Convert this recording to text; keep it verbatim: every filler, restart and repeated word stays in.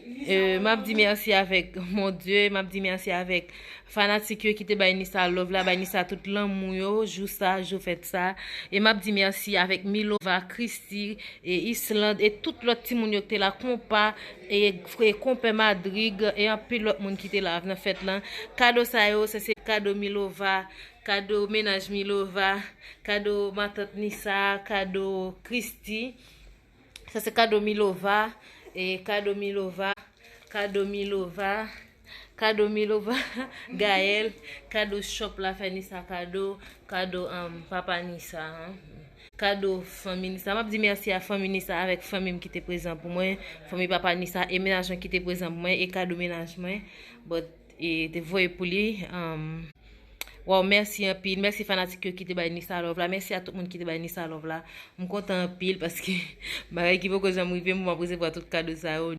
E, m ap di mèsi avèk Bondye, m ap di mèsi avèk fanatik yo ki te bay Nisa love la, bay Nisa tout lanmou yo, jou sa, jou fèt sa. E m ap di mèsi avèk Milova, Christy, e Island, e tout lòt timoun yo ki te la, konpa, e, e konpè Madrig, e anpil lòt moun ki te la nan fèt lan. Kado sa yo, se, se kado Milova, kado mennaj Milova, kado matant Nisa, kado Christy. Sa se kado Milova, e kado Milova, kado Milova, kado Milova, Gaël, kado shop la fè Nisa kado, kado um, papa Nisa, hein. Kado fanmi Nisa. M ap di mèsi a fanmi Nisa avèk fanmi m ki te prezan pou mwen, fanmi papa Nisa e mennaj mwen ki te prezan pou mwen e kado mennaj mwen. But, e te voye pou li. Um, Waw, mèsi anpil. Mèsi fanatik yo ki te bay Nisa love la. Mèsi a tout moun ki te bay Nisa love la. M kontan anpil paske bagay ki poko janm rive m, m ap resevwa tout kado sa yo.